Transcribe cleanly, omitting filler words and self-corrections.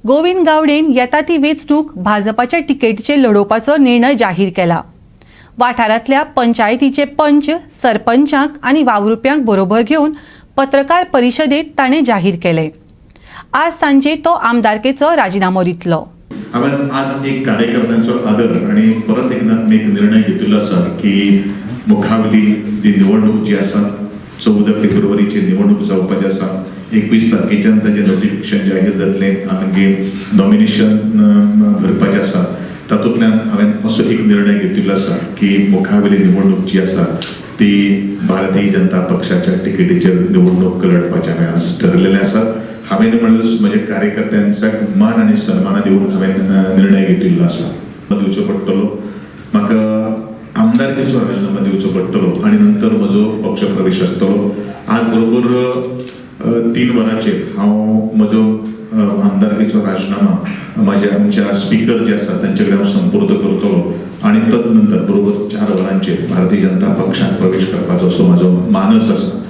गोविंद गावडेन येता ती वेंचणूक भाजपाच्या तिकेटीचेर लडोवपाचो निर्णय जाहीर केला. वाठारांतल्या पंचायतीचे पंच, सरपंचांक आनी वावुरप्यांक बरोबर घेवन पत्रकार परिशदेंत ताणें जाहीर केलें. आज सांजे तो आमदारकेचो राजिनामो दितलो. हांवें आज एक कार्यकर्त्यांचो आदर आनी परत एकदा आमी एक निर्णय घेतिल्लो आसा की मुखावयली जी निवडणूक जी आसा, 14 फेब्रुवारीची निवडणूक जावपाची आसा. 21 तारखेच्यान ताजें नोटिफिकेशन जाहीर जातलें. आमगे नॉमिनेशन भरपाचें आसा. तातूंतल्यान हांवें असो एक निर्णय घेतिल्लो आसा की मुखावयली निवडणूक जी आसा ती भारतीय जनता पक्षाच्या तिकेटीचेर निवडणूक लढपाचें हांवें आज ठरलेलें आसा. हांवें म्हणल्यार म्हज्या कार्यकर्त्यांचा मान आनी सन्मान दिवन हांवें निर्णय घेतिल्लो आसा. दिवचो पडटलो, म्हाका आमदारकेचो राजिनामा दिवचो पडटलो आनी नंतर म्हजो पक्ष प्रवेश आसतलो. आज बरोबर 3 वरांचेर हांव म्हजो आमदारकेचो राजिनामा म्हाज्या आमच्या स्पिकर जे आसा तांचे कडेन हांव संपर्क करतलो आनी तदनंतर बरोबर 4 वरांचेर भारतीय जनता पक्षात प्रवेश करपाचो असो म्हाजो मानस आसा.